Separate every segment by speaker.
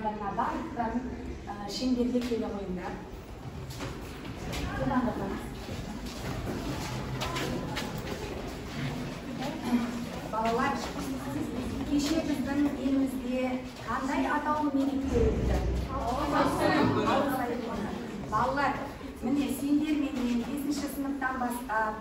Speaker 1: жайғасқандарыңа барлықтарың шеңберге келе қойыңдар. Балалар, кеше біздің елімізде қандай атаулы мереке өтті? Балалар, міне сендер менімен 5-ші сыныптан бастап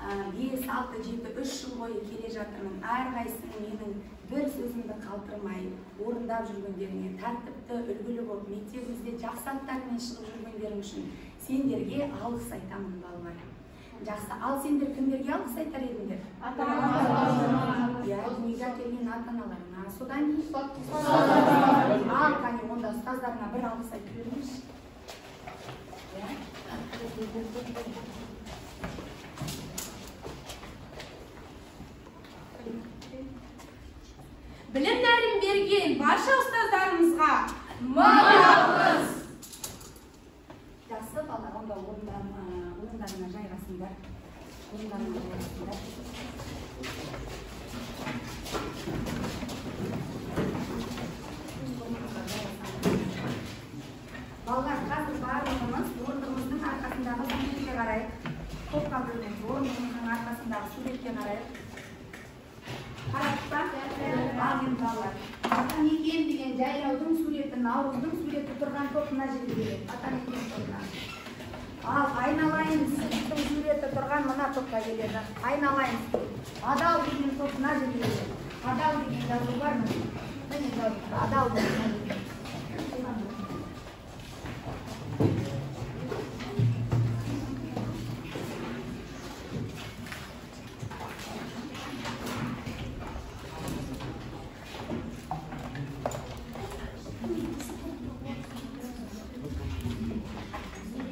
Speaker 1: 5, 6, 7, 3 жыл бойы келе жатырмын. Әрқайсың менің бір сөзімді қалдырмай орындап жүргендеріңе, тәртіпті, үлгілі болып мектебімізде жақсы аттармен шығып жүргендерің үшін сендерге алғыс айтамын, балалар. Жақсы. Ал сендер кімдерге алғыс айтар едіңдер? Ата-аналарына. Иә, дүниеге әкелген ата-аналарына. Содан кейін ұстаздарына. Ал қане онда ұстаздарына бір алғыс айтып беріңізші. Иә.
Speaker 2: Білім нәрін берген барша ұстаздарымызға мың алғыс.
Speaker 1: Жақсы, балалар, онда орындарына жайғасыңдар. Орындарына жайғасыңдар. Балалар, қазір барлығымыз орындығымыздың арқасындағы суретке қарайық. Топқа бөлінеміз. Орындығымыздың арқасындағы суретке қарайық. Қарадық па? Ал енді балалар, Атамекен деген жайлаудың суреті, Наурыздың суреті тұрған топ мына жерге келеді. Атамекен тобына. Ал айналайын сіздің суреті тұрған мына топқа келеді. Айналайын адал деген топ мына жерге келеді. Адал деген жазу бар міне. Міне жазу. Адал деген мына жерге.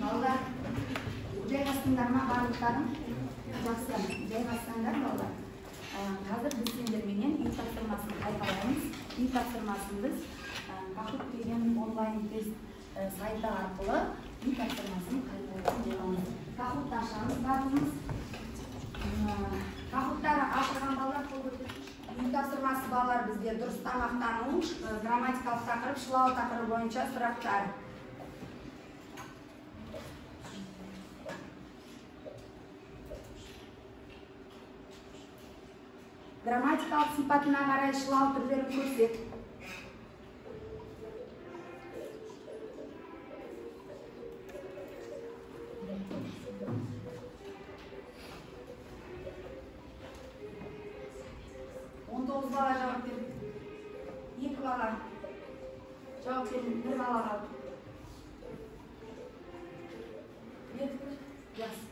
Speaker 1: Балалар, жайғастыңдар ма барлықтарың? Жақсы, жайғастыңдар балалар. Қазір біз сендерменен үй тапсырмасын қайталаймыз. Үй тапсырмасын біз Kahoot деген онлайн тест сайты арқылы үй тапсырмасын қайталайтын боламыз. Kahootты ашамыз барлығымыз. Kahoot'тары ашылған балалар қол көтерсінші. Үй тапсырмасы балалар бізде дұрыс тамақтану, грамматикалық тақырып, шылау тақырыбы бойынша сұрақтар. Грамматикалық сипатына қарай шылау түрлерін көрсет. Он 9 бала жауап берді. 2 бала жауап берді, 1 бала қалды. Бердік пе? Жақсы.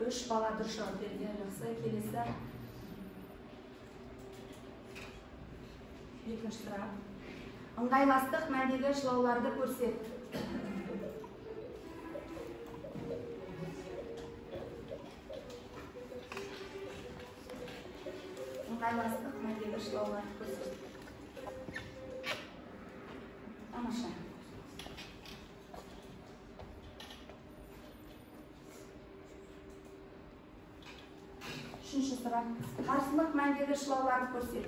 Speaker 1: 3 бала дұрыс жауап берді. Жақсы, келесі. Екінші сұрақ. Ыңғайластық мәндегі шылауларды көрсет. Ыңғайластық мәндегі шылауларды көрсет. Тамаша. Үшінші сұрақ. Қарсылық мәндегі шылауларды көрсет.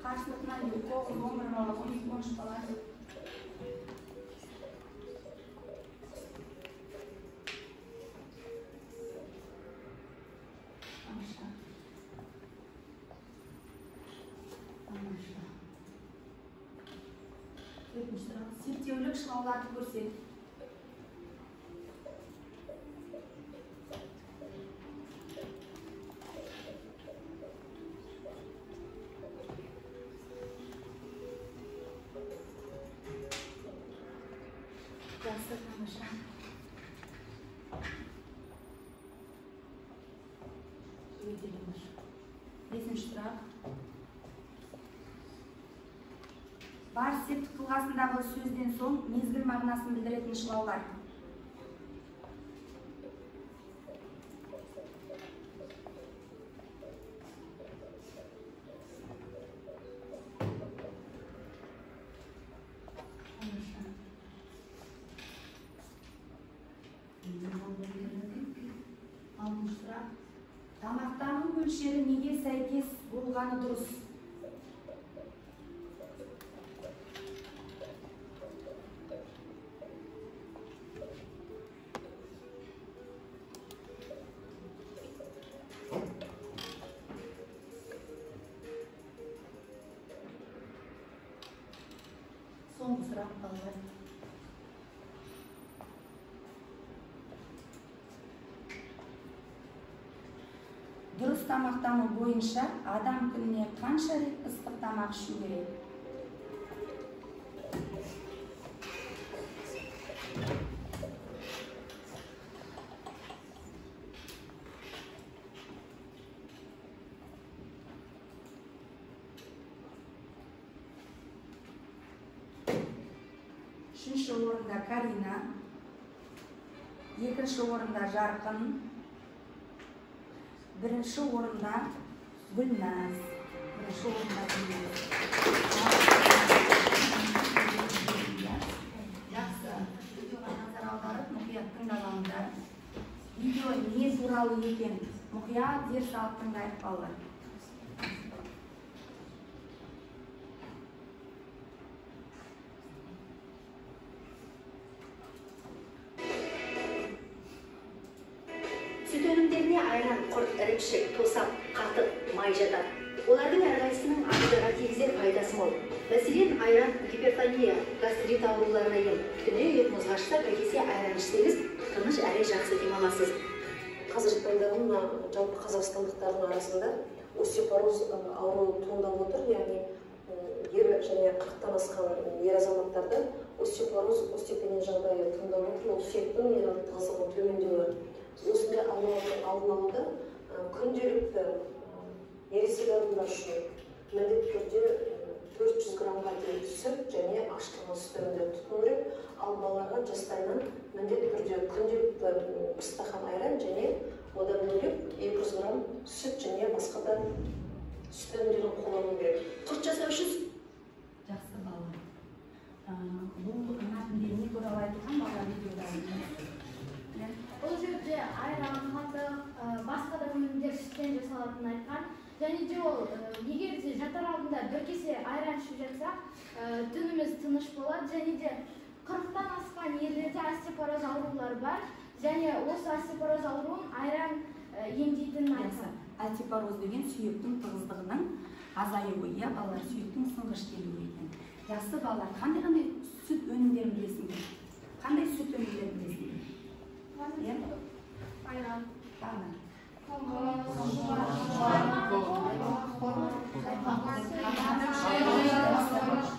Speaker 1: Қарсылық мәндегі 9, 11 бала, 12, 13 бала. Тамаша. Тамаша. Төртінші сұрақ. Септеулік шылауларды көрсет. Жақсы, тамаша. Өте тамаша. Бесінші сұрақ. Бар септік тұлғасындағы сөзден соң мезгіл мағынасын білдіретін шылаулар. Тамақтану мөлшері неге сәйкес болғаны дұрыс? Соңғы сұрақ балалар. Дұрыс тамақтану бойынша адам күніне қанша рет ыстық тамақ ішу керек? Үшінші орында Карина, екінші орында Жарқын, бірінші орында Гүлназ. Бірінші орында Гүлназ. Жақсы, видеоға назар аударып, мұқият тыңдап алыңдар. Видео не туралы екен? Мұқият зер салып тыңдайық балалар.
Speaker 3: Сүт өнімдеріне айран, құрт, ірімшік, тосап, қатық, май жатады. Олардың әрқайсысының ағзаға тигізер пайдасы мол. Мәселен, айран гипертония, гастрит ауруларына ем. Түні мұзғашта бір кесе айран ішсеңіз, тыныш әрі жақсы демаласыз.
Speaker 4: Қазіргі таңда мына жалпы қазақстандықтардың арасында остеопороз ауруы туындап отыр, яғни ер және 40-тан асқан ер азаматтарда остеопороз, остеопения жағдайы туындап отыр. Ол сүйектің минералдық тығыздығының төмендеуі. Осындай аурулардың алдын алуда күнделікті ересек адамдар үшін міндетті түрде 400 граммға дейін сүт және ашытылған сүт өнімдерін тұтыну керек. Ал балаларға жастайынан міндетті түрде күнделікті бір стақан айран және одан бөлек 200 грамм сүт және басқа да сүт өнімдерін қолдану керек.
Speaker 3: Құрт жасау үшін.
Speaker 1: Жақсы балалар. Бұл мәтінде не туралы айтылған балалар видеода?
Speaker 5: Ол жерде айран, қатық, басқа да өнімдер сүттен жасалатынын айтқан. Және де ол егер де жатар алдында бір кесе айран ішіп жатсақ, түніміз тыныш болады. Және де 40-тан асқан ерлерде остеопороз аурулары бар. Және осы остеопороз ауруын айран емдейтінін айтқан.
Speaker 1: Остеопороз деген сүйектің тығыздығының азаюы, иә балалар, сүйектің сынғыш келуі екен. Жақсы балалар, қандай-қандай сүт өнімдерін білесіңдер? Қандай сүт өнімдерін білесіңдер?
Speaker 5: Айран.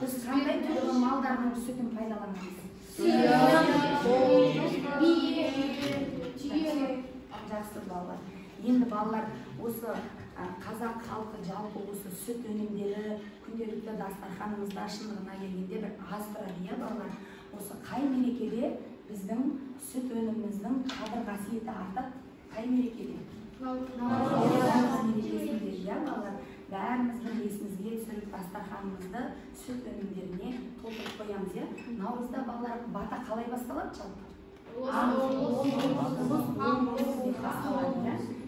Speaker 1: Біз қандай түрлі малдардың сүтін пайдаланамыз?
Speaker 5: Бие, түйе.
Speaker 1: Жақсы балалар. Енді балалар, осы қазақ халқы жалпы осы сүт өнімдері күнделікті дастарханымызда шындығына келгенде бір аз тұрады, иә балалар? Осы қай мерекеде біздің сүт өніміміздің қадір қасиеті артады? Қай мерекеде? Наурыз мерекесінде, иә балалар? Бәріміздің есімізге түсіріп дастарханымызды сүт өнімдеріне толтырып қоямыз, иә? Наурызда балалар бата қалай басталады жалпы?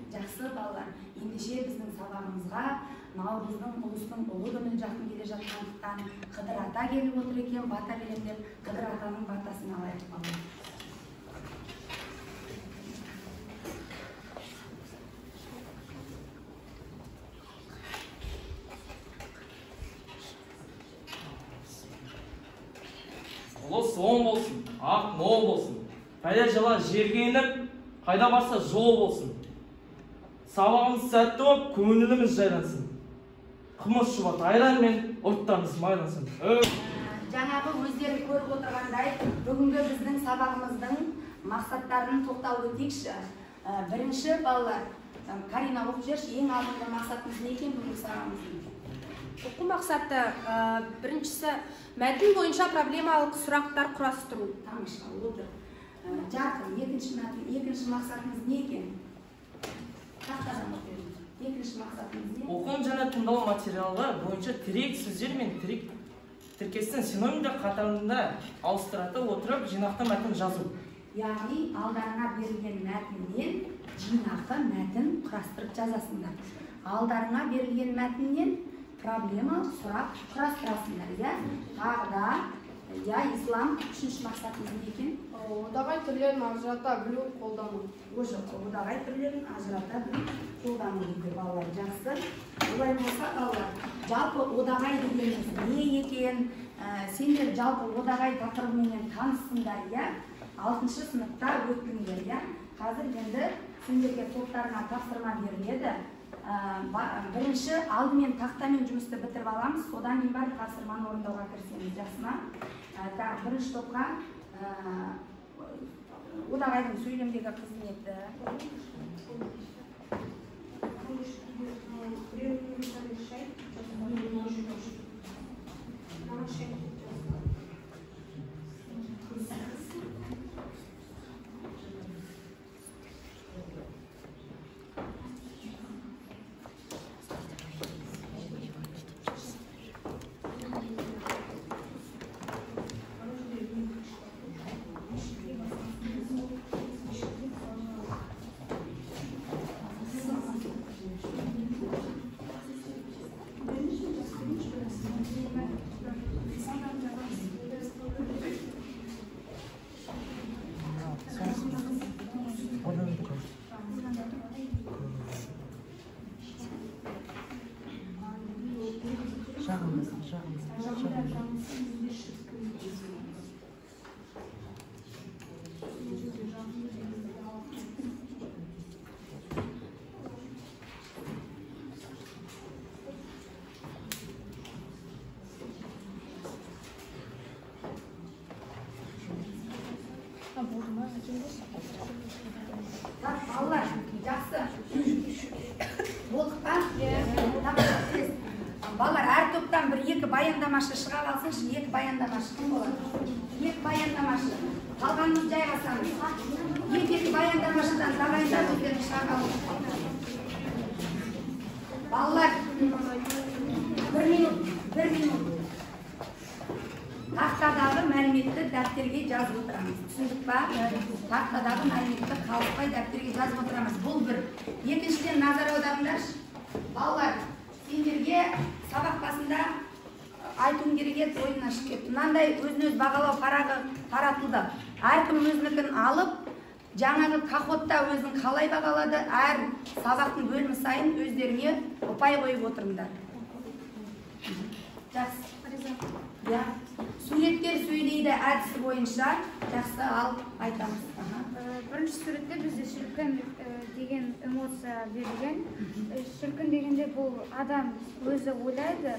Speaker 1: Жақсы балалар, ендеше біздің сабағымызға Наурыздың ұлыстың ұлы күні жақын келе жатқандықтан Қыдыр ата келіп отыр екен, бата берем деп Қыдыр атаның батасын алайық балалар.
Speaker 6: Ұлыс оң болсын, ақ мол болсын, қайда жала жерге еніп, қайда барса жол болсын. Сабағымыз сәтті болып, көңіліміз жайлансын. Қымыз шұбат айран мен ұрттарымыз майлансын.
Speaker 1: Жаңағы өздері көріп отырғандай, бүгінгі біздің сабағымыздың мақсаттарын тоқталып өтейікші. Бірінші балалар, Карина оқып жіберші, ең алдыңғы мақсатымыз не екен бүгінгі сабағымыздың?
Speaker 2: Оқу мақсаты, біріншісі, мәтін бойынша проблемалық сұрақтар құрастыру.
Speaker 1: Тамаша, отыр. Жарқын, екінші мақсатымыз не екен? Тақтадан оқиын. Екінші мақсатымыз не?
Speaker 6: Оқуын және тыңдау материалы бойынша тірек сөздер мен тірек тіркестің синонимдер қатарында ауыстырата отырып жинақты мәтін жазу.
Speaker 1: Яғни алдарыңа берілген мәтіннен жинақы мәтін құрастырып жазасыңдар. Алдарыңа берілген мәтіннен проблемалық сұрақ құрастырасыңдар, иә? Тағы да, иә, Ислам, үшінші мақсатымыз не екен?
Speaker 7: Одағай түрлерін ажырата білу, қолдану.
Speaker 1: Одағай түрлерін ажырата білу, қолдану дейді балалар. Жақсы. Олай болса, балалар, жалпы одағай дегеніміз не екен? Сендер жалпы одағай тақырыбыменен таныссыңдар, иә? 6-шы сыныпта өттіңдер, иә? Қазір енді сендерге топтарыңа тапсырма беріледі. Бірінші алдымен тақтамен жұмысты бітіріп аламыз, содан кейін барып тапсырманы орындауға кірісеміз, жақсы ма? Бірінші топқа одағайдың сөйлемдегі қызметі. Так, балалар, жақсы. Болдық па? Балалар, әр топтан бір екі баяндамашы шыға қалсыншы, екі баяндамашы кім болады? Екі баяндамашы. Қалғанымыз жайғасамыз. Екі баяндамашыдан тағайындап өздерің шыға қалыңыз. Балалар, бір минут, бір минут. Тақтадағы мәліметті дәптерге жазып отырамыз. Түсіндік па? Тақтадағы мәліметті қалыспай дәптерге жазып отырамыз. Бұл бір. Екіншіден назар аударыңдаршы. Балалар, сендерге сабақ басында айтуым керек еді, ойымнан шығып кетті. Мынандай өзін-өзі бағалау парағы таратылды. Әркім өзінікін алып, жаңағы кахотта өзін қалай бағалады, әр сабақтың бөлімі сайын өздеріңе ұпай қойып отырыңдар. Жақсы. Иә. Суреттер сөйлейді әдісі бойынша. Жақсы, ал айтамыз.
Speaker 5: Бірінші суретте бізде шіркін деген эмоция берілген. Шіркін дегенде бұл адам өзі ойлайды,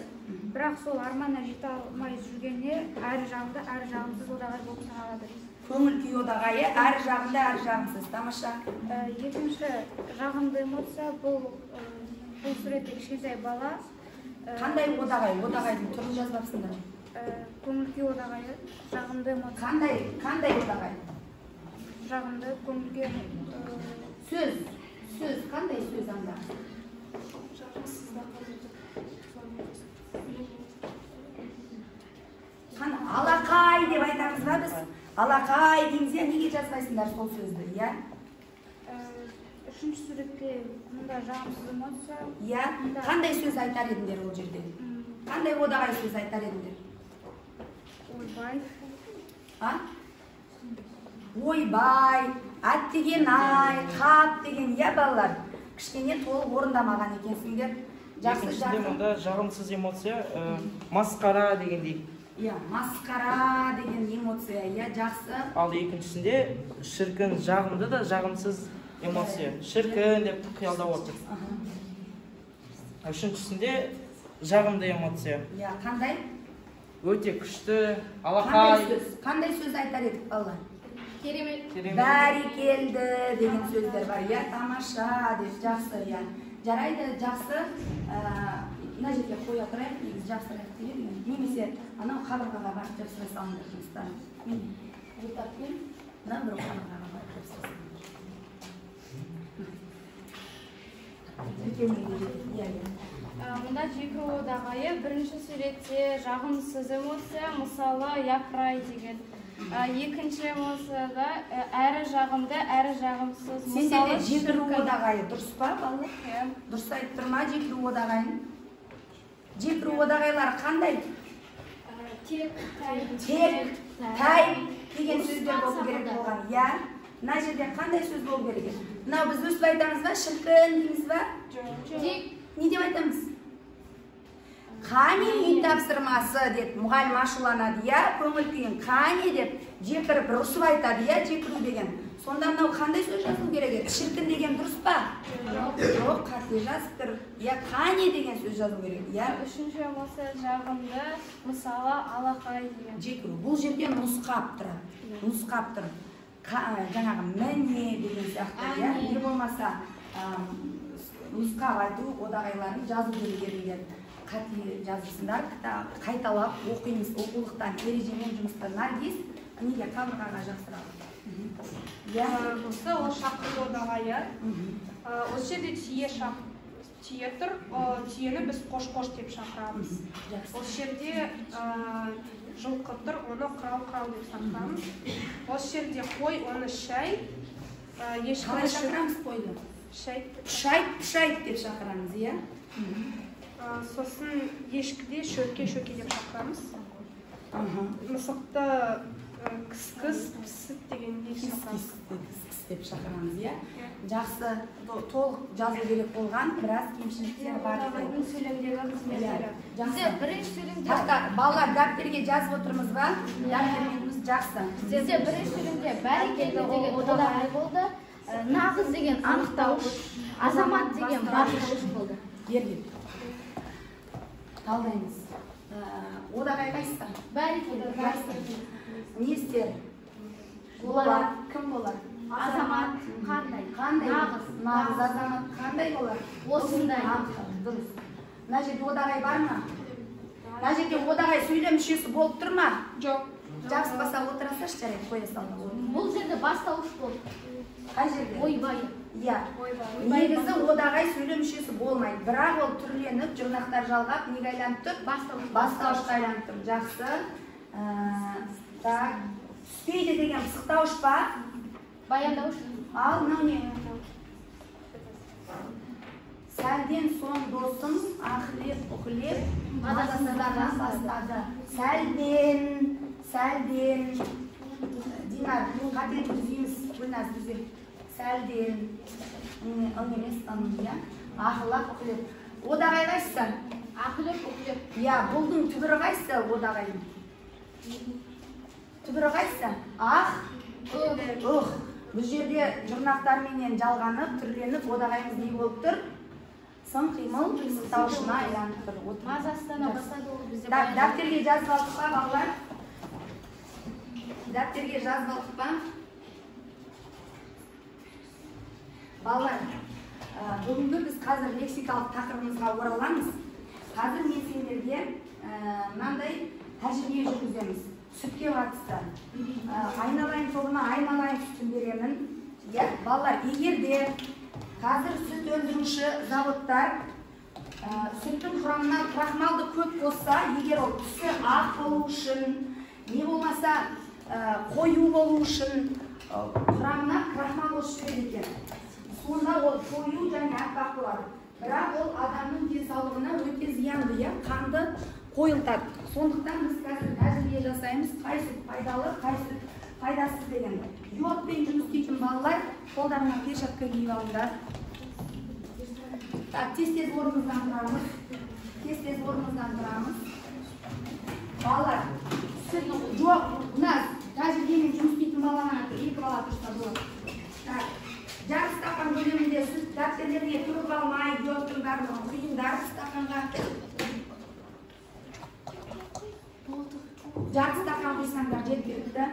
Speaker 5: бірақ сол арманына жете алмай жүргенде әрі жағында, әрі жағымсыз одағай болып саналады.
Speaker 1: Көңіл күй одағайы әрі жағында, әрі жағымсыз. Тамаша.
Speaker 5: Екінші жағымды эмоция бұл суретте кішкентай бала.
Speaker 1: Қандай одағай? Одағайдың түрін жазбапсыңдар.
Speaker 5: Көңіл күй одағайы, жағымды эмоция.
Speaker 1: Қандай одағай?
Speaker 5: Жағымды көңіл күй.
Speaker 1: Сөз, сөз, қандай сөз анда? Алақай деп айтамыз ба біз? Алақай дейміз, иә? Неге жазбайсыңдар сол сөзді, иә?
Speaker 5: Үшінші суретте мұнда жағымсыз эмоция.
Speaker 1: Иә, қандай сөз айтар едіңдер ол жерде? Қандай одағай сөз айтар едіңдер?
Speaker 5: Ойбай.
Speaker 1: А? Ойбай, әттеген-ай, қап деген, иә балалар? Кішкене толық орындамаған екенсіңдер. Жақсы,
Speaker 6: екіншіде мұнда жағымсыз эмоция, масқара дегендей.
Speaker 1: Иә, масқара деген эмоция, иә, жақсы.
Speaker 6: Ал екіншісінде шіркін, жағымды да жағымсыз эмоция. Шіркін деп қиялдап отыр. Үшіншісінде жағымды эмоция.
Speaker 1: Иә, қандай?
Speaker 6: Өте күшті, алақай.
Speaker 1: Қандай сөз айтар едік, балалар?
Speaker 2: Керемет.
Speaker 1: Бәрекелді деген сөздер бар, иә, тамаша деп, жақсы, иә. Жарайды, жақсы. Мына жерге қоя тұрайық, негізі жапсырайық деген. Немесе анау қабырғаға барып жапсыра салыңдар жұмыстарын. Мен бұлтаппен мына бір қабырғаға барып жапсыра салыңдар. Иә, иә.
Speaker 8: Мұнда жеке одағайы бірінші суретте жағымсыз эмоция, мысалы япырай деген.
Speaker 5: Екінші эмоцияда әрі жағымды, әрі жағымсыз.
Speaker 1: Сендерде жекіру одағайы дұрыс па, балалар? Дұрыс айтып тұр ма жекіру одағайын? Жекіру одағайлары қандай?
Speaker 5: Тек,
Speaker 1: тек, тай деген сөздер болу керек болған. Иә. Мына жерде қандай сөз болу керек? Мынау біз өстіп айтамыз ба? Шіркін дейміз ба?
Speaker 5: Жоқ.
Speaker 1: Не деп айтамыз? Қане үй тапсырмасы деп мұғалім ашуланады, иә, көңіл күйін қане деп жекіріп ұрысып айтады, иә, жекіру деген. Сонда мынау қандай сөз жазу керек еді? Шіркін деген дұрыс па? Жоқ, қате жазып тұр. Иә, қане деген сөз жазу керек, иә.
Speaker 5: Үшінші эмоция жағымды, мысалы алақай деген.
Speaker 1: Жекіру. Бұл жерде нұсқап тұрады. Нұсқап тұр. Жаңағы міне деген сияқты, иә, не болмаса нұсқап айту одағайларын жазу керек еді. Қате жазыпсыңдар, қайталап оқимыз, оқулықтан ережемен жұмыста. Наргиз, неге қабырғаға жақсырақ?
Speaker 2: Осы ол шақыру одағайы. Осы жерде түйе тұр, түйені біз қош-қош деп шақырамыз. Осы жерде жылқы тұр, оны қырау-қырау деп шақырамыз. Осы жерде қой, оны шай.
Speaker 1: Қалай шақырамыз қойды? Пшайт деп шақырамыз, иә?
Speaker 2: Сосын ешкіде шөке-шөке деп шақырамыз. Мысықты кіс-кіс, пісіп дегендей шақырамыз.
Speaker 1: Кіс-кіс деп шақырамыз, иә? Жақсы, толық жазу керек болған, біраз кемшіліктер бар.
Speaker 5: Сөйлемдегі қызметтері.
Speaker 1: Жақсы.
Speaker 5: Бірінші сөйлемде.
Speaker 1: Балалар, дәптерге жазып отырмыз ба? Дәптеріміз жақсы.
Speaker 5: Бізде бірінші сөйлемде бәрекелді деген одағай болды, нағыз деген анықтауыш, азамат деген бастауыш болды.
Speaker 1: Ерге. Талдаймыз. Одағай қайсысы?
Speaker 5: Бәрекелді.
Speaker 1: Не істер? Болады. Кім болады?
Speaker 5: Азамат. Қандай?
Speaker 1: Қандай?
Speaker 5: Нағыз.
Speaker 1: Нағыз азамат қандай болады?
Speaker 5: Осындай.
Speaker 1: Дұрыс. Мына жерде одағай бар ма? Мына жерде одағай сөйлем мүшесі болып тұр ма?
Speaker 2: Жоқ.
Speaker 1: Жабыспаса отыра салшы, жарайды, қоя салма.
Speaker 5: Бұл жерде бастауыш болды.
Speaker 1: Қай жерде?
Speaker 5: Ойбай.
Speaker 1: Иә. Негізі одағай сөйлем мүшесі болмайды, бірақ ол түрленіп, жұрнақтар жалғап, неге айланып тұр? Бастауышқа айланып тұр. Жақсы. Так. Түспейді деген пысықтауыш па?
Speaker 5: Баяндауыш.
Speaker 1: Ал мынау не? Сәлден соң досым ахлеп-ұхлеп мазасыздана бастады. Сәлден, сәлден. Динар, қателік түзейміз, Гүлназ түзе. Сәлден, ың емес, ың, иә? Ахлап, ұхлеп. Одағай қайсысы?
Speaker 5: Ахлеп, ұхлеп.
Speaker 1: Иә, бұлдың түбірі қайсысы одағайдың? Түбірі қайсысы? Ах, ұх. Бұл жерде жұрнақтарменен жалғанып, түрленіп, одағайымыз не болып тұр? Сын қимыл пысықтауышына айланып тұр.
Speaker 5: Мазасыздана бастады ол бізде.
Speaker 1: Дәптерге жазып алдық па, балалар? Дәптерге жазып алдық па? Балалар, бүгінгі біз қазір лексикалық тақырыбымызға ораламыз. Қазір мен сендерге мынандай тәжірибе жүргіземіз. Сүтке қатысты. Айналайын тобына айналайын сүтін беремін. Иә, балалар, егер де қазір сүт өндіруші заводтар сүттің құрамына крахмалды көп қосса, егер ол түсі ақ болу үшін, не болмаса қою болу үшін құрамына крахмал қосып жібереді екен. Сонда ол қою және аппақ болады. Бірақ ол адамның денсаулығына өте зиянды, иә, қанды қойылтады. Сондықтан біз қазір тәжірибе жасаймыз, қай сүт пайдалы, қай сүт пайдасыз деген. Йодпен жұмыс істейтін балалар қолдарына перчатка киіп алыңдар. Так, тез-тез орнымыздан тұрамыз. Тез-тез орнымыздан тұрамыз. Балалар, сүт жоқ, мына тәжірибемен жұмыс істейтін балалар, екі бала тұрса болады. Так, жарты стақан көлемінде сүт дәптерлерге төгіп алмай, йодтың барлығын құйыңдар стақанға. Жарты стақан құйсаңдар жеткілікті.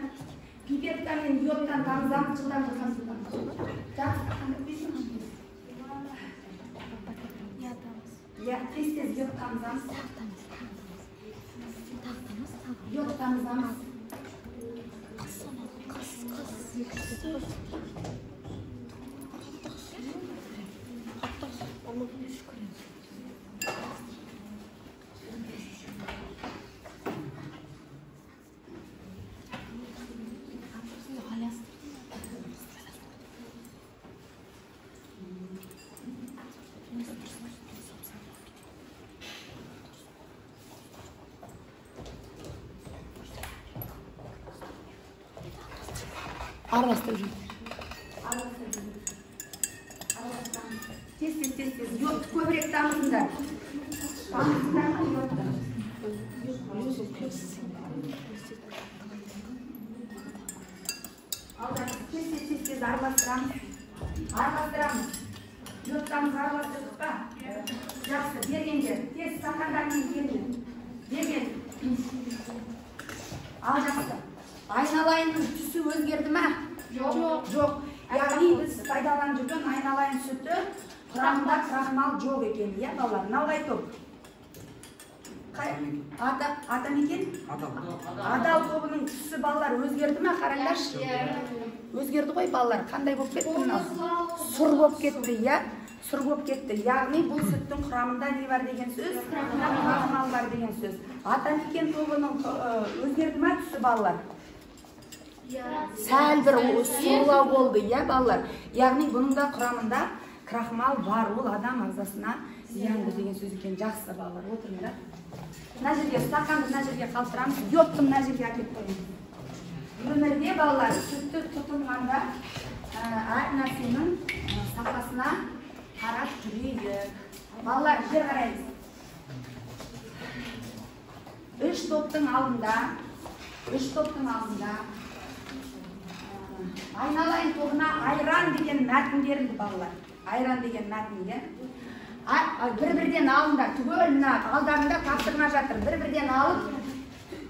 Speaker 1: Пипеткамен йодтан тамызамыз, жылдам жылдам жылдам. Жарты стақанды құйсаңшы. Иә, тез-тез йод тамызамыз. Йод тамызамыз. Араластырып жібер. Араластырып жібер. Араластырамыз. Тез, тез, тез, тез. Йодты көбірек тамызыңдар. Тамызыңдар ма йодты? Алдар, тез, тез, тез, тез араластырамыз. Араластырамыз. Йодтамыз араластырдық па? Жақсы, бергендер. Тез стакандармен келіңдер. Берген. Ал жақсы. Айналайынның түсі өзгерді ме? Жоқ. Жоқ. Яғни біз пайдаланып жүрген айналайын сүті құрамында крахмал жоқ екен, иә балалар? Мынау қай топ? Атамекен? Адал тобының түсі балалар өзгерді ме? Қараңдаршы. Өзгерді ғой балалар. Қандай болып кетті мынау? Сұр болып кетті, иә? Сұр болып кетті. Яғни бұл сүттің құрамында не бар деген сөз? Крахмал бар деген сөз. Атамекен тобының өзгерді ме түсі балалар? Сәл бір сұрлау болды, иә балалар? Яғни бұның да құрамында крахмал бар, ол адам ағзасына зиянды деген сөз екен. Жақсы балалар, отырыңдар. Мына жерге стаканды мына жерге қалдырамыз, йодты мына жерге әкеліп қоямыз. Өмірде балалар сүтті тұтынғанда әр нәрсенің сапасына қарап жүрейік. Балалар, жер қараймыз. Үш топтың алдында, айналайын тобына айран деген мәтін берілді балалар. Айран деген мәтінге бір-бірден алыңдар, түгел мына алдарында тапсырма жатыр. Бір-бірден алып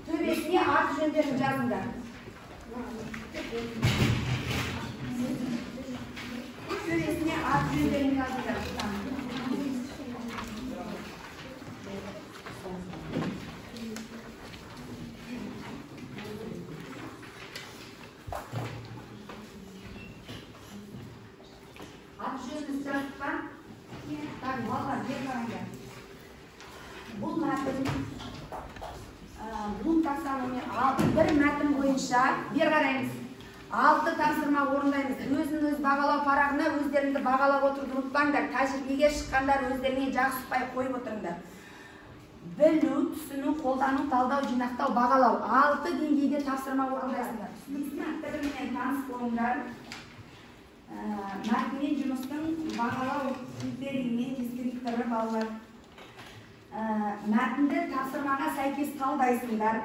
Speaker 1: төбесіне аты жөндерін жазыңдар. Төбесіне аты жөндерін жазыңдар. Аты жөніміз жаздық па? Так, балалар, бер қараңдар. Бұл мәтін Блум таксономия бір мәтін бойынша бер қараймыз. 6 тапсырма орындаймыз. Өзін өз бағалау парағына өздеріңді бағалап отыруды ұмытпаңдар. Тәжірибеге шыққандар өздеріңе жақсы ұпай қойып отырыңдар. Білу, түсіну, қолдану, талдау, жинақтау, бағалау. 6 деңгейде тапсырма орындайсыңдар. Түсінікті ме? Бір-бірімен таныс болыңдар. Мәтінмен жұмыстың бағалау критерийі мен дескрипторы балалар. Мәтінді тапсырмаға сәйкес талдайсыңдар.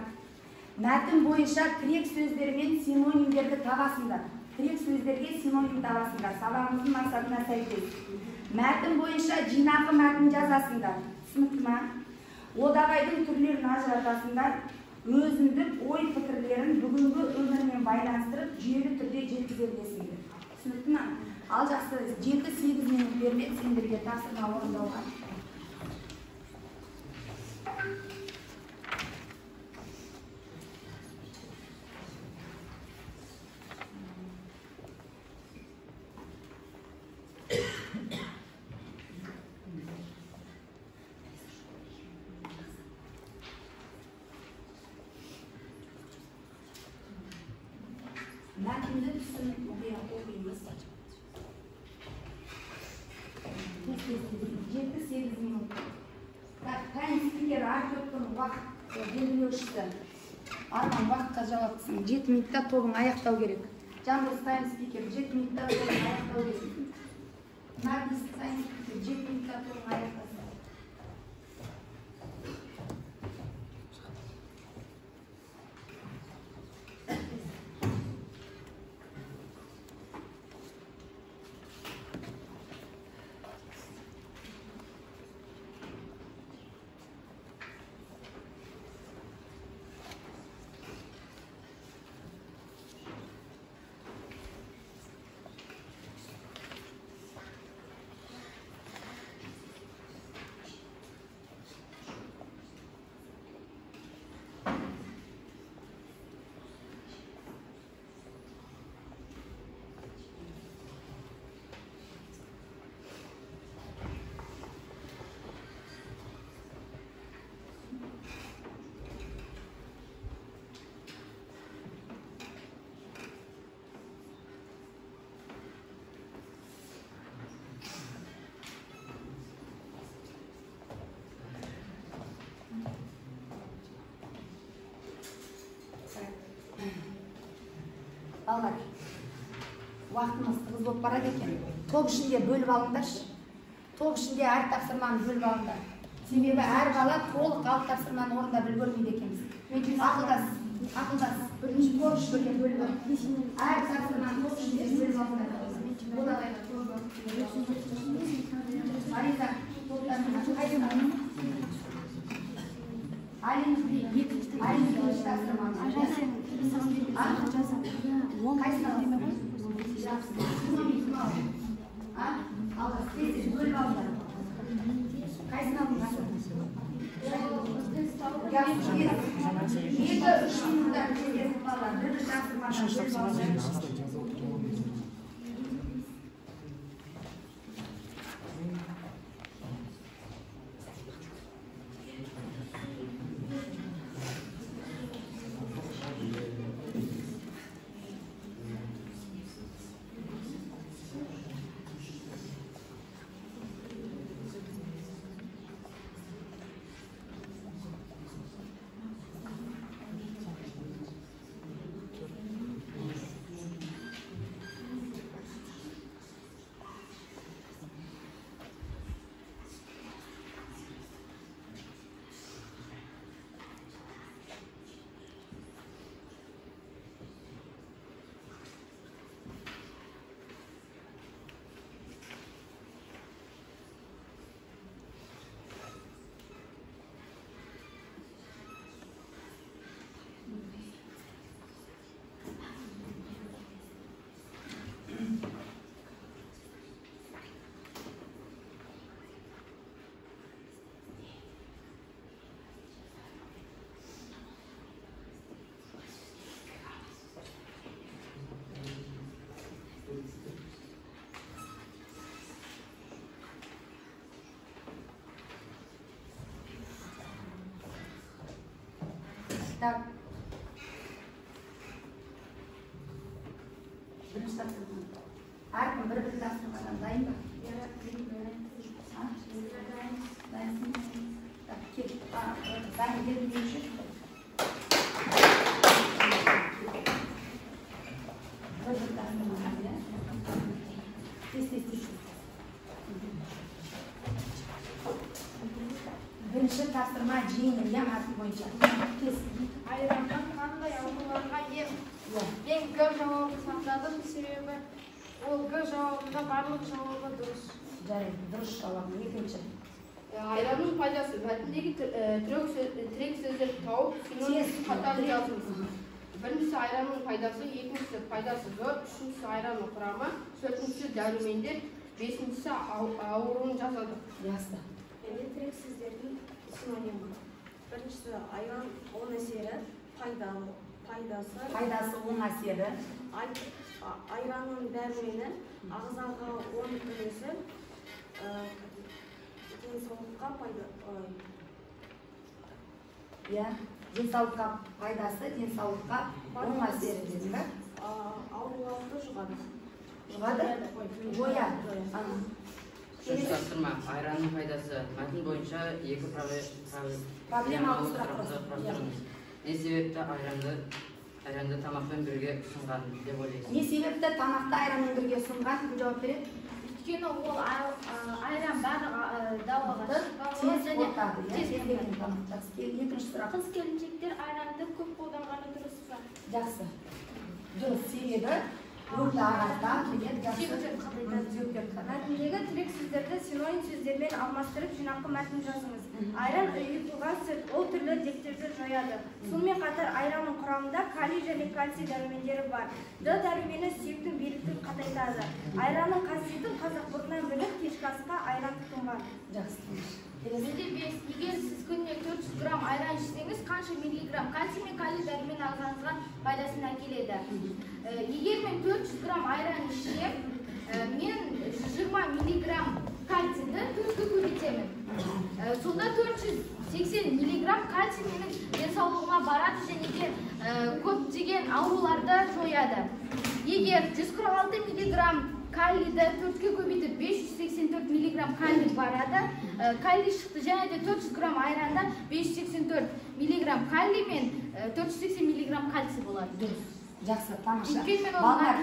Speaker 1: Мәтін бойынша тірек сөздер мен синонимдерді табасыңдар. Тірек сөздерге синоним табасыңдар. Сабағымыздың мақсатына сәйкес. Мәтін бойынша жинақы мәтін жазасыңдар. Түсінікті ме? Одағайдың түрлерін ажыратасыңдар. Өзіндік ой пікірлерін бүгінгі өмірмен байланыстырып жүйелі түрде жеткізе білесіңдер. Түсінікті ме? Ал жақсы, 7-8 минут беріледі сендерге тапсырма орындауға. Мәтінді түсініп оқимыз. 7-8 минут. Так, тайм-спикер Артөктің уақыт белгілеушісі. Арман, уақытқа жауаптысың. 7 минутта тобың аяқтау керек. Жандос тайм-спикер 7 минутта тобың аяқтау керек. Наргиз тайм-спикер 7 минутта тобың аяқтасын. Балалар, Уақытымыз тығыз болып барады екен. Топ ішінде бөліп алыңдаршы. Топ ішінде әр тапсырманы бөліп алыңдар. Себебі әр бала толық 6 тапсырманы орындап үлгермейді екенбіз. Ақылдас, ақылдас. Бірінші топ ішінде бөліп алыңдар. Әр тапсырманы топ ішінде бөліп алыңдар. Мариза, топтарыңа Алин, Алин бірінші тапсырманы. Қайсыны аласың? Жақсы. Алғас, тез-тез бөліп алыңдар. Қайсыны алдың? Жақсы. 2-3 минуттан тез-тез балалар. Бір-бір тапсырмадан бөліп алыңдар. Так. Бірінші тапсырма. Әркім бір-бір тапсырмадан дайын ба? Дайынсың? Так, кел. Дайын дедім деуші. Бір-бір тапсырмадан, иә? Тез, тез, тез. Бірінші тапсырма жеңіл, иә, мәтін бойынша. Тез.
Speaker 7: Айраннан қандай ауруларға ем? Мен Г жауабын таңдадым, себебі ол Г жауабында барлық жауабы дұрыс.
Speaker 1: Жарайды, дұрыс жауап. Екінші.
Speaker 7: Айранның пайдасы. Мәтіндегі тірек сөздерді тауып, синоним қатар жазыңыз. Біріншісі айранның пайдасы, екіншісі пайдасы зор, үшіншісі айранның құрамы, төртіншісі дәрумендер, бесіншісі ауруын жазады.
Speaker 1: Жақсы.
Speaker 4: Менде тірек сөздердің синонимі. Біріншісі айран оң әсері, пайдасы.
Speaker 1: Пайдасы оң әсері.
Speaker 4: Айранның дәрумені, ағзаға оң үлесі, денсаулыққа пайда.
Speaker 1: Иә, денсаулыққа пайдасы, денсаулыққа оң әсері дедім бе?
Speaker 4: Ауруларды жұғады.
Speaker 1: Жұғады? Жояды.
Speaker 8: Үшінші тапсырма. Айранның пайдасы. Мәтін бойынша екі проблемалы сұрақ құрастырыңыз. Не себепті айранды тамақпен бірге ұсынған деп ойлайсыз?
Speaker 1: Не себепті тамақты айранмен бірге ұсынған? Кім жауап береді?
Speaker 5: Өйткені ол айран барлық дауаға
Speaker 1: тез қорытады. Жақсы. Екінші сұрақ.
Speaker 5: Қыз келіншектер айранды көп қолданғаны дұрыс па?
Speaker 1: Жақсы. Дұрыс. Себебі өңді ағартады, жақсы.
Speaker 2: Мәтіндегі тірек сөздерді синоним сөздермен алмастырып жинақы мәтін жазыңыз. Айран ұйытылған сүт, ол түрлі дерттерді жояды. Сонымен қатар айранның құрамында калий және кальций дәрумендері бар. Д дәрумені сүйектің беріктігін қатайтады. Айранның қасиетін қазақ бұрыннан біліп, кешкі асқа айран тұтынған.
Speaker 1: Жақсы.
Speaker 5: Менде 5. Егер сіз күніне 400 грамм айран ішсеңіз, қанша миллиграмм кальций мен калий дәрумен ағзаңызға пайдасын әкеледі? Егер мен 400 грамм айран ішсем, мен 20 миллиграмм кальцийді 4-ке көбейтемін. Сонда 480 миллиграмм кальций менің денсаулығыма барады және де көптеген ауруларды жояды. Егер 146 миллиграмм калийді 4-ке көбейтіп 584 миллиграмм калий барады, калий шықты. Және де 400 грамм айранда 584 миллиграмм калий мен 480 миллиграмм кальций болады.
Speaker 1: Дұрыс. Жақсы, тамаша. Балалар,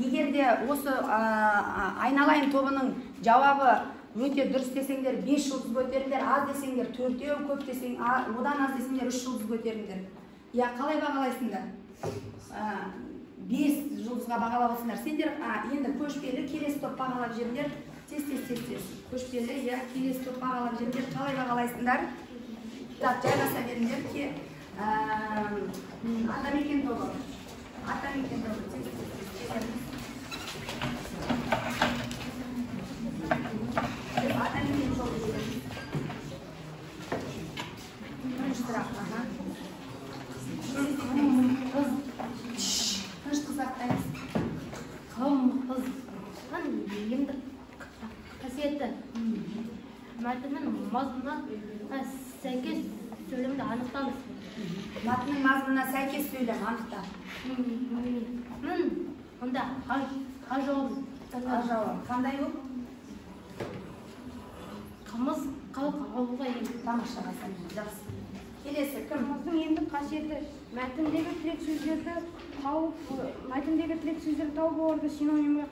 Speaker 1: егер де осы айналайын тобының жауабы өте дұрыс десеңдер 5 жұлдыз көтеріңдер, аз десеңдер 4-еу, көп десең, одан аз десеңдер 3 жұлдыз көтеріңдер. Я, қалай бағалайсыңдар? 5 жұлдызға бағалап отырсыңдар. Сендер енді көшпелі келесі топ бағалап жіберіңдер. Тез, тез, тез, тез. Көшпелі, я, келесі топ бағалап жіберіңдер. Қалай бағалайсыңдар? Так, жайғаса беріңдер. Атамекен тобы. Атамекен тобы. Тез, тез, тез. Атамекен тобы. Бірінші сұрақ. Тыныштық сақтаймыз.
Speaker 5: Қымыздың емдік қасиеті. Мәтіннің мазмұнына сәйкес сөйлемді анықтаңыз.
Speaker 1: Мәтіннің мазмұнына сәйкес сөйлем анықта.
Speaker 5: Онда А жауабы.
Speaker 1: А жауабы. Қандай ол?
Speaker 5: Қымыз халық ауруға ем.
Speaker 1: Тамаша, жақсы. Келесі кім?
Speaker 2: Қымыздың емдік қасиеті. Мәтіндегі тірек сөздерді тауып, оларды синонимге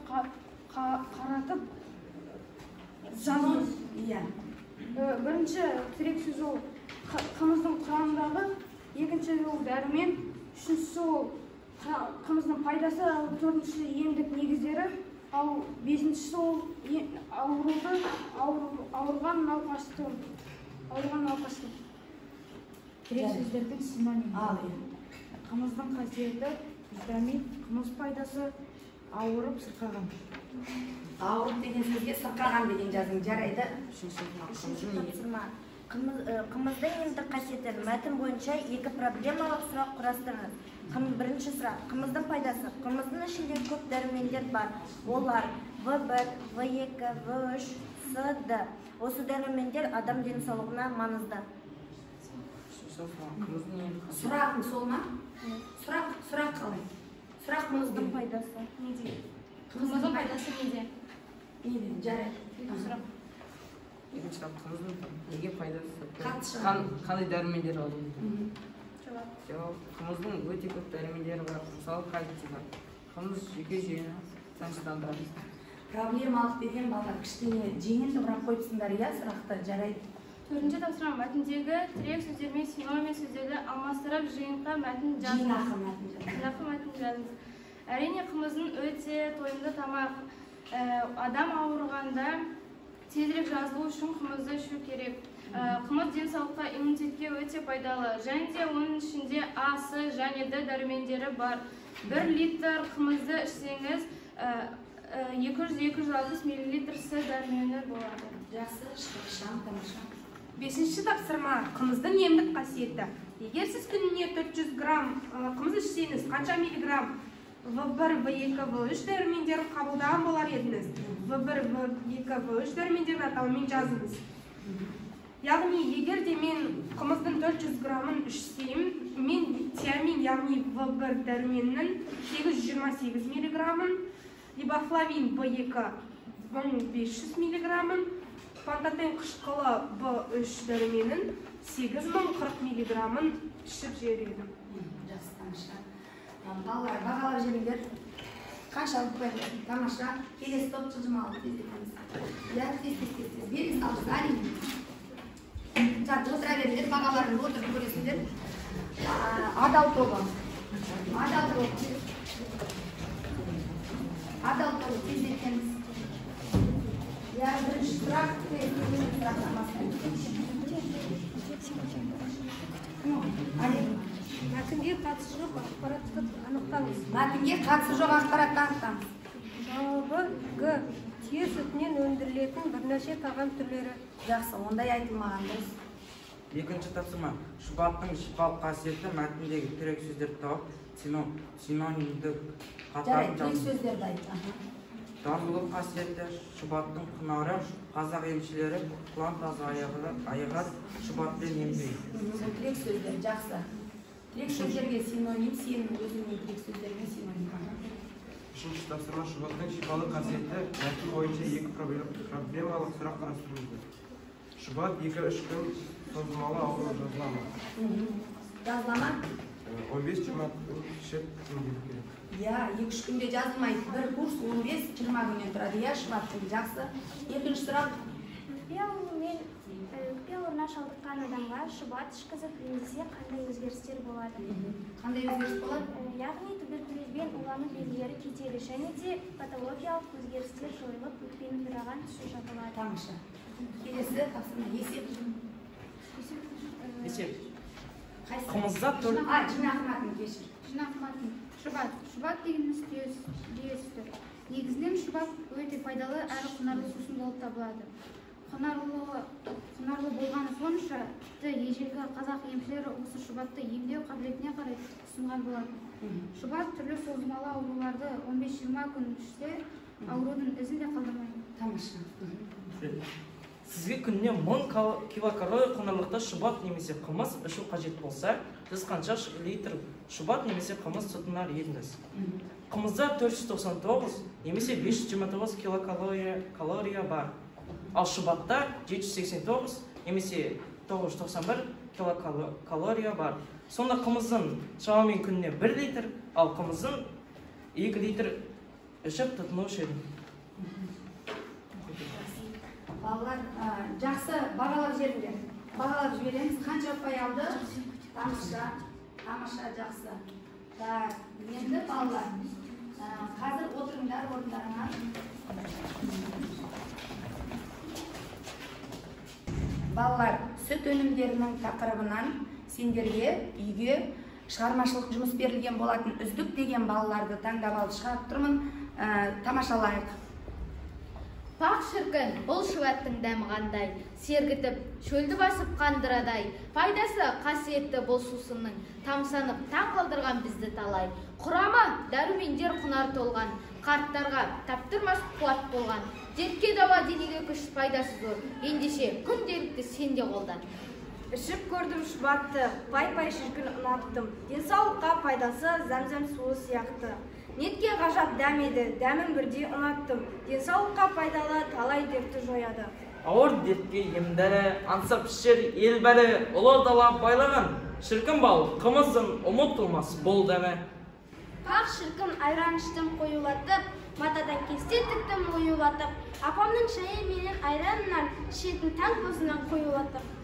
Speaker 2: қаратып жазыңыз.
Speaker 1: Иә.
Speaker 2: Бірінші тірек сөз ол қымыздың құрамындағы, екінші ол дәрумен, үшіншісі ол қымыздың пайдасы, ал төртіншісі емдік негіздері, ал бесіншісі ол ауырған науқастың.
Speaker 9: Тірек сөздердің синонимі. Қымыздың қасиеті, витамин, қымыз пайдасы, ауырып сырқаған.
Speaker 1: Ауырып деген сөзге сырқаған деген жазың. Жарайды.
Speaker 10: Үшінші тапсырма. Қымыздың емдік қасиеті. Мәтін бойынша екі проблемалық сұрақ құрастырыңыз. Бірінші сұрақ. Қымыздың пайдасы. Қымыздың ішінде көп дәрумендер бар. Олар В1, В2, В3, С, Д. Осы дәрумендер адам денсаулығына маңызды.
Speaker 1: Сұрағың сол ма? Сұрақ қалай? Сұрақ
Speaker 10: қымыздың пайдасы
Speaker 2: неде? Қымыздың пайдасы неде?
Speaker 1: Неде? Жарайды.
Speaker 2: Сұрақ.
Speaker 8: Екінші сұрақ, қымыздың неге пайдасы? Қандай дәрумендер бар? Жауап. Қымыздың өте көп дәрумендері бар. Мысалы, кальций бар. Қымыз жүйке жүйені тыныштандырады.
Speaker 1: Проблемалық деген балалар кішкене жеңіл сұрақ қойыпсыңдар, иә, сұрақты. Жарайды.
Speaker 11: Төртінші тапсырма. Мәтіндегі тірек сөздермен синоним сөздерді алмастырып жиынқа мәтін жазыңыз. Жинақы мәтін жазыңыз. Әрине, қымыздың өте тойымды тамақ. Адам ауырғанда тезірек жазылу үшін қымызды ішу керек. Қымыз денсаулыққа, иммунитетке өте пайдалы. Және де оның ішінде А, С және Д дәрумендері бар. 1 литр қымызды ішсеңіз, 200-260 мл С дәрумені болады.
Speaker 1: Жақсы, шам, тамаша.
Speaker 2: Бесінші тапсырма. Қымыздың емдік қасиеті. Егер сіз күніне 400 грамм қымыз ішсеңіз, қанша миллиграмм В1, В2, В3 дәрумендерін қабылдаған болар едіңіз? В1, В2, В3 дәрумендерін атауымен жазыңыз. Яғни, егер де мен қымыздың 400 граммын ішсем, мен тиамин, яғни В1 дәруменінің 828 миллиграммын, рибофлавин В2 1500 миллиграммын, пантотен қышқылы В3 дәруменін 8040 миллиграммын ішіп жібереді.
Speaker 1: Жақсы, тамаша. Балалар, бағалап жіберіңдер. Қанша ұпай? Тамаша. Келесі топ жылжымалы тездетеміз. Иә, тез, тез, тез, тез. Беріңіз алыңыз, әрине. Жат, отыра беріңдер, бағаларыңды отырып көресіңдер. Адал тобы. Адал тобы. Адал тобы тездетеміз. Я, бірінші сұрақ, сұрақтан бастаймыз.
Speaker 2: Мәтінге қатысы жоқ ақпаратты анықтаңыз.
Speaker 1: Мәтінге қатысы жоқ ақпаратты анықтаңыз.
Speaker 2: Жауабы Г. Түйе сүтінен өндірілетін бірнеше тағам түрлері.
Speaker 1: Жақсы, ондай айтылмаған, дұрыс.
Speaker 8: Екінші тапсырма. Шұбаттың шипалық қасиеті. Мәтіндегі тірек сөздерді тауып, синонимдік қатарын
Speaker 1: жазыңыз. Тірек сөздерді айт.
Speaker 8: Дарулық қасиеті, шұбаттың құнары, қазақ емшілері құлан таза айығар шұбатпен емдейді.
Speaker 1: Тірек сөздер, жақсы. Тірек сөздерге синоним, сенің өзіңнің тірек сөздеріңе синоним.
Speaker 12: Үшінші тапсырма. Шұбаттың шипалы қасиеті. Мәтін бойынша екі проблемалық сұрақ құрастырылды. Шұбат 2-3 күн созылмалы ауру жазыла ма?
Speaker 1: Жазыла ма?
Speaker 12: 15-20 күн ішіп емделу керек.
Speaker 1: Иә, 2-3 күнде жазылмайды. Бір курс 15-20 күннен тұрады. Иә, шұбаттың жақсы. Екінші сұрақ.
Speaker 5: Өкпе ауруына шалдыққан адамға шұбат ішкізіп емдесе қандай өзгерістер болады?
Speaker 1: Қандай өзгеріс болады?
Speaker 5: Яғни туберкулезбен улану белгілері кетеді және де патологиялық өзгерістер жойылып, өкпенің қираған тұсы жабылады.
Speaker 1: Тамаша. Келесі тапсырма есеп.
Speaker 6: Есеп. Қымызда түр.
Speaker 1: Жинақы мәтін, кешір.
Speaker 13: Жинақы мәтін. Шұбат. Шұбат дегеніміз түйе сүті. Негізінен шұбат өте пайдалы әрі құнарлы сусын болып табылады. Құнарлы болғаны сонша, тіпті ежелгі қазақ емшілері осы шұбатты емдеу қабілетіне қарай ұсынған болатын. Шұбат түрлі созылмалы ауруларды 15-20 күн ішсе, аурудың ізін де қалдырмайды.
Speaker 1: Тамаша.
Speaker 6: Сізге күніне 1000 килокалория құнарлықты шұбат немесе қымыз ішу қажет болса, сіз қанша литр шұбат немесе қымыз тұтынар едіңіз? Қымызда 499 немесе 529 килокалория бар. Ал шұбатта 789 немесе 991 килокалория бар. Сонда қымыздың шамамен күніне 1 литр, ал қымыздың 2 литр ішіп тұтынушы едім.
Speaker 1: Балалар, жақсы бағалап жіберіңдер. Бағалап жібереміз. Қанша ұпай алды? Тамаша, тамаша, жақсы. Так, енді балалар, қазір отырыңдар орындарыңа. Балалар, сүт өнімдерінің тақырыбынан сендерге үйге шығармашылық жұмыс берілген болатын. Үздік деген балаларды таңдап алып шығарып тұрмын. Тамашалайық.
Speaker 5: Пақ шіркін, бұл шұбаттың дәмі қандай, сергітіп, шөлді басып қандырадай. Пайдасы қасиетті бұл сусынның, тамсанып таң қалдырған бізді талай. Құрамы дәрумендер құнар толған, қарттарға таптырмас қуат болған. Дертке дауа, денеге күш, пайдасы зор. Ендеше күнделікті сен де қолдан.
Speaker 14: Ішіп көрдім шұбатты, пай-пай шіркін ұнаттым. Денсаулыққа пайдасы зәмзәм суы сияқты. Неткен ғажап дәм еді, дәмін бірде ұнаттым. Денсаулыққа пайдалы талай дертті жояды.
Speaker 6: Ауыр дертке ем дәрі, аңсап ішер ел бәрі, ұлы дала байлаған. Шіркін бал, қымыздың ұмытылмас бұл дәмі.
Speaker 5: Пақ шіркін айран іштім қоюлатып, матадан кесте тіктім оюлатып. Апамның шайы менен айранынан, ішетін таң қозынан қоюлатып.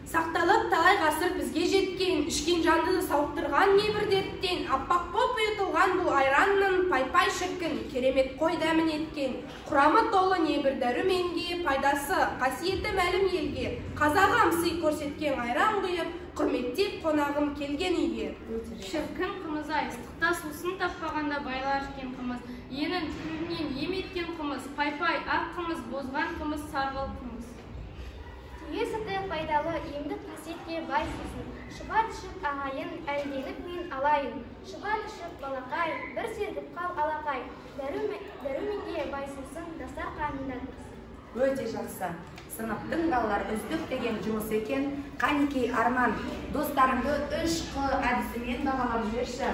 Speaker 2: Сақталып талай ғасыр бізге жеткен, ішкен жанды сауықтырған небір дерттен, аппақ боп ұйытылған бұл айранның пай-пай шіркін, керемет қой дәмін еткен. Құрамы толы небір дәруменге, пайдасы, қасиеті мәлім елге. Қазағам сый көрсеткен айран құйып, құрметтеп қонағым келген үйге.
Speaker 11: Шіркін қымыз-ай, ыстықта сусын таппағанда байлар ішкен қымыз, енін түбінен ем еткен қымыз, пай-пай ақ қымыз, бозған қымыз, сарғыл қымыз.
Speaker 5: Түйе сүті пайдалы емдік қасиетке бай сусын. Шұбат ішіп ағайын, әлденіп мен алайын. Шұбат ішіп балақай, бір сергіп қал алақай. Дәруменге бай сусын, дастарқанында тұрсын.
Speaker 1: Өте жақсы. Сыныптың балалар үздік деген жұмыс екен. Қанекей Арман, достарыңды 3Қ әдісімен бағалап жіберші.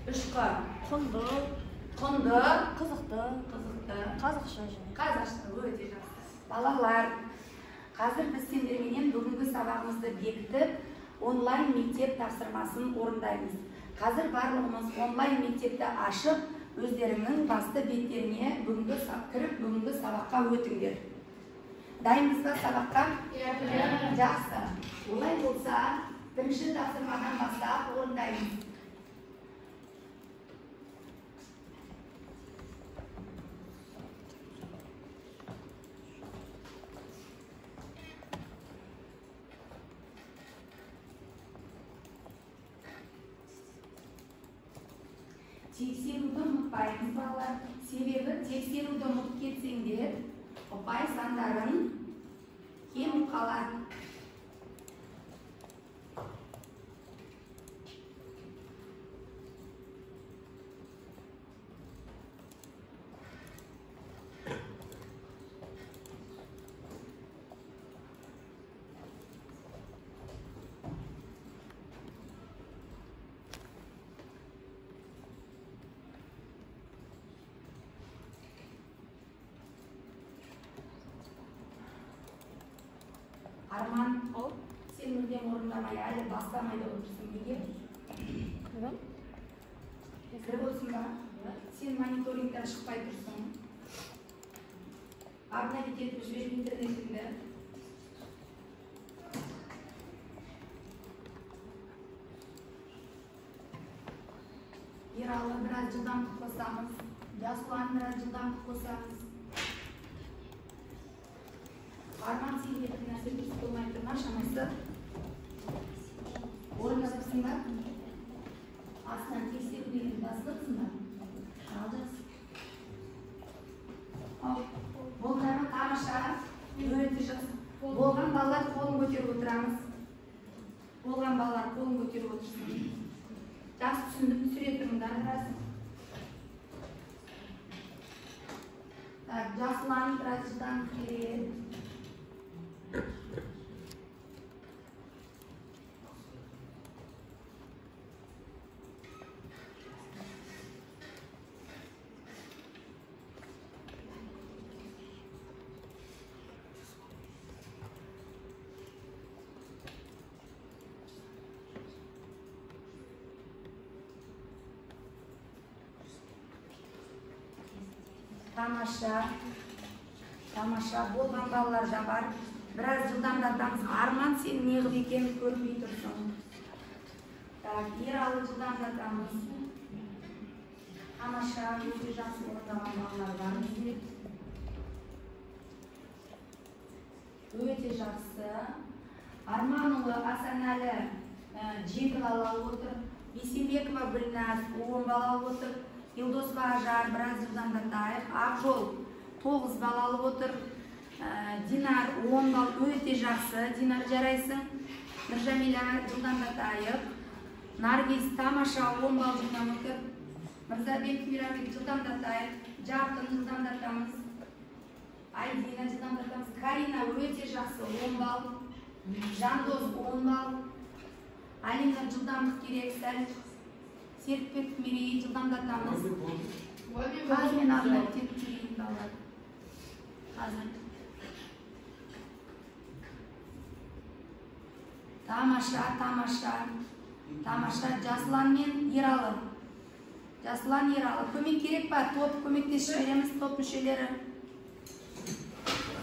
Speaker 1: 3Қ.
Speaker 10: Құнды.
Speaker 1: Құнды.
Speaker 10: Қызықты.
Speaker 1: Қызықты.
Speaker 10: Қазақша.
Speaker 1: Қазақша, өте жақсы. Балалар, қазір біз сендерменен бүгінгі сабағымызды бекітіп, онлайн мектеп тапсырмасын орындаймыз. Қазір барлығымыз онлайн мектепті ашып, өздеріңнің басты беттеріне кіріп, бүгінгі сабаққа өтіңдер. Дайынбыз ба сабаққа?
Speaker 2: Иә.
Speaker 1: Жақсы. Олай болса, бірінші тапсырмадан бастап орындаймыз. Тексеруді ұмытпаймыз, балалар. Себебі тексеруді ұмытып кетсеңдер, ұпай сандарың кеміп қалады. Арман, сен Мүлдем орындамай, әлі бастамай да отырсың. Неге? Кіріп отырсың ба? Сен мониторингтен шықпай тұрсың. Обновить етіп жібер интернетіңді. Ералы, біраз жылдамдық қосамыз. Жасұлан, біраз жылдамдық қосамыз. Арман, сенде бір нәрсе дұрыс болмай тұр ма шамасы? Орындапсың ба? Астынан тексеру деген басылыпсың ба? Ал жақсы. Ал, болды ма? Тамаша, өте жақсы. Болған балалар қолын көтеріп отырамыз. Болған балалар қолын көтеріп отырсын. Жақсы түсіндім, түсіре тұрыңдар біраз. Так, Жасұлан, біраз жылдам керек. Тамаша, тамаша, болған балалар да бар. Біраз жылдамдатамыз. Арман, сен неғып екенін көрмей тұрсың. Так, Ералы, жылдамдатамыз. Тамаша, өте жақсы орындаған балалар бар бізде. Өте жақсы. Арманұлы Асанәлі 7 бал алып отыр. Бейсенбекова Гүлназ 10 бал алып отыр. Елдосова Ажар, біраз жылдамдатайық. Ақжол 9 бал алып отыр. Динар 10 бал, өте жақсы. Динар, жарайсың. Нұржамиля, жылдамдатайық. Наргиз, тамаша, 10 бал жинап отыр. Мырзабек Мейрамбек, жылдамдатайық. Жарқын, жылдамдатамыз. Айдина, жылдамдатамыз. Карина, өте жақсы, 10 бал. Жандос, 10 бал. Алина, жылдамдық керек сәл. Серікбек Мерей, жылдамдатамыз. Қазір мен арнайы тетіп жіберейін балалар. Қазір. Тамаша, тамаша, тамаша. Жасұлан мен Ералы. Жасұлан, Ералы. Көмек керек па? Топ көмектесіп жібереміз, топ мүшелері.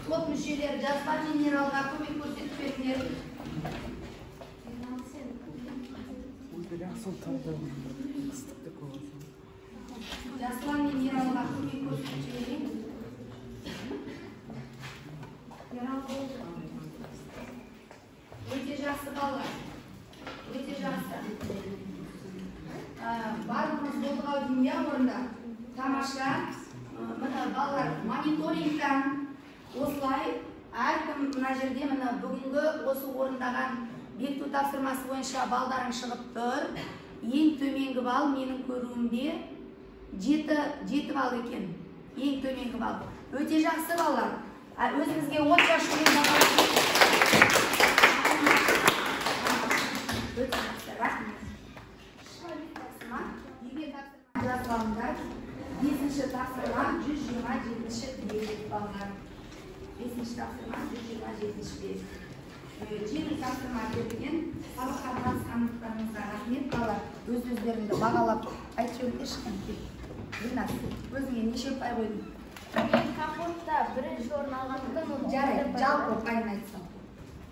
Speaker 1: Топ мүшелері Жасұлан мен Ералыға көмек көрсетіп беріңдер. Жасұлан мен Ералыға көмек көрсетіп жіберейін. Өте жақсы балалар. Өте жақсы. Барлығымыз болдық ау деймін, иә, орында. Тамаша. Міне балалар, мониторингтан осылай әркім мына жерде міне бүгінгі осы орындаған бекіту тапсырмасы бойынша балдарың шығып тұр. Ең төменгі бал менің көруімде 7 балл екен. Ең төменгі бал. Өте жақсы балалар. Өзіңізге от шашумен бағалап. Өте жақсы, рахмет. Тапсырма, үйге тапсырма жазып алыңдар. 5-ші тапсырма 127-ші бет балалар. 5-ші тапсырма 127-ші бет. Жеңіл тапсырма берілген. Сабаққа қатысқандарыңызға рахмет балалар. Өз өздеріңді бағалап айтып жіберіңдерші. Гүлназ, өзіңе неше ұпай қойдың?
Speaker 5: Мен конкурста бірінші орын алғандықтан оны
Speaker 1: Жарайды, жалпы ұпайын айтсам.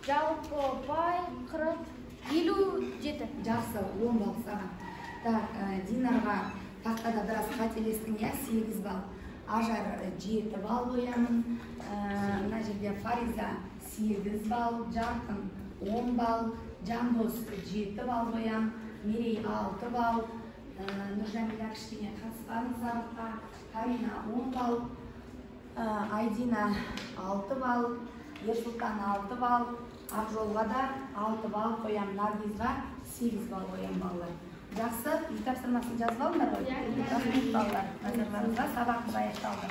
Speaker 5: Жалпы ұпай 57.
Speaker 1: Жақсы, 10 балл саған. Так, Динарға тақтада біраз қателестің, иә, 8 балл. Ажар 7 балл қоямын. Мына жерде Фариза 8 балл, Жарқын 10 балл, Жандос 7 балл қоям, Мерей 6 балл, Нұржамиля кішкене қатыспадың сабаққа, Карина 10 балл, Айдина 6 балл, Ерсұлтан 6 балл, Ақжолға да 6 балл қоям, Наргизға 8 балл қоям балалар. Жақсы, үй тапсырмасын жазып алдыңдар ғой? Рахмет балалар, назарларыңызға, сабағымыз аяқталды.